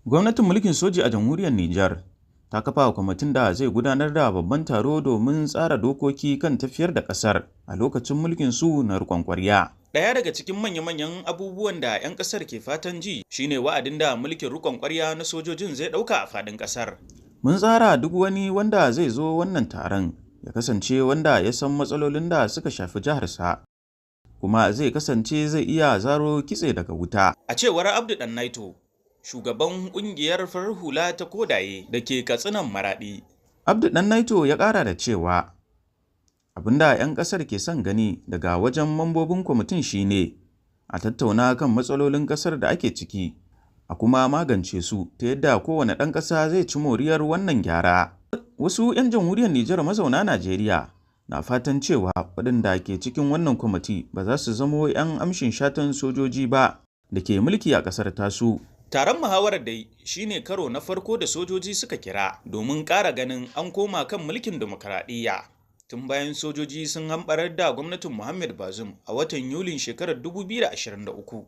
Gwamnatin mulkin soji a jamhuriyar Nijar ta kafa kwamitin da zai gudanar da babban taro domin tsara dokoki kan tafiyar da ƙasar a lokacin mulkin su na riƙon ƙwarya. Ɗaya daga cikin manya-manyan abubuwan da 'yan ƙasar ke fatan ji shine wa'adin da mulkin riƙon ƙwarya na sojojin zai ɗauka a faɗin ƙasar. Mun tsara duk wani wanda zai zo wannan taron ya kasance wanda ya san matsalolin da suka shafi jiharsa, kuma zai kasance zai iya zaro kitse daga wuta. A cewar Abdu Ɗannaito, shugaban ƙungiyar farar hula ta Kodaye da ke Katsinan Maraɗi. Abdu Ɗannaito ya ƙara da cewa abin da 'yan ƙasar ke son gani daga wajen mambobin kwamitin shi ne a tattauna kan matsalolin ƙasar da ake ciki, a kuma magance su ta yadda kowane ɗan ƙasa zai ci moriyar wannan gyara. Wasu 'yan jamhuriyar Nijar mazauna Najeriya na fatan cewa waɗanda ke cikin wannan kwamiti ba za su zamo 'yan amshin shatan sojoji ba da ke mulki a ƙasar tasu. Taron muhawarar dai shi ne karo na farko da sojoji suka kira domin ƙara ganin an koma kan mulkin dimokuraɗiyya, tun bayan sojoji sun hamɓarar da gwamnatin Mohamed Bazoum a watan Yulin shekarar 2023.